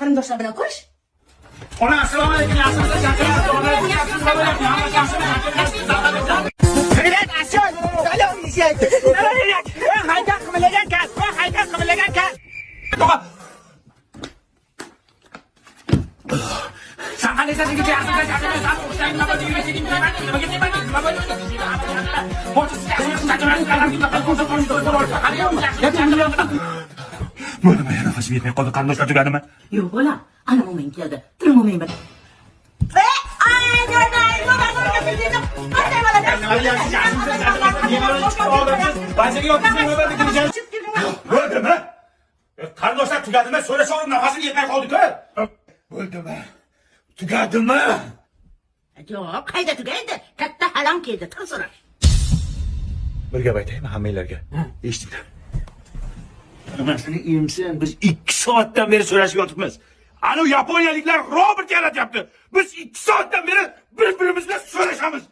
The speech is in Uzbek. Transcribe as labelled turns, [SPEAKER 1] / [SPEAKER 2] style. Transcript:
[SPEAKER 1] Qarindoshlar bilan ko'rish.
[SPEAKER 2] Ona, assalomu alaykum, yaxshimisiz?
[SPEAKER 3] Привет, осел! Haydan qimillagan kas, haydan qimillagan kas.
[SPEAKER 2] Tog'a. San qalaysan, yigit? Yaxshimisiz? Bo'ldimi, nafasim yetmay qoldi, qarindoshlar, tugadimi?
[SPEAKER 1] Yo'q, bolam. Ana mo'min keldi. Tur, mo'min bilan.
[SPEAKER 2] Bo'ldimi? Qarindoshlar, tugadimi? So'rashavrim, nafasim yetmay qoldi-ku. Bo'ldimi? Tugadimi?
[SPEAKER 1] Yo'q, qayda tugaydi? Katta halam keldi, tur so'rash.
[SPEAKER 2] Bir gap aytaymi hammanglarga? Eshitinglar. Nimasini emsin, biz 2 soatdan beri so'rashib yotibmiz. Anu yaponiyaliklar robot yaratyapti. Biz 2 soatdan beri bir-birimiz bilan so'rashamiz.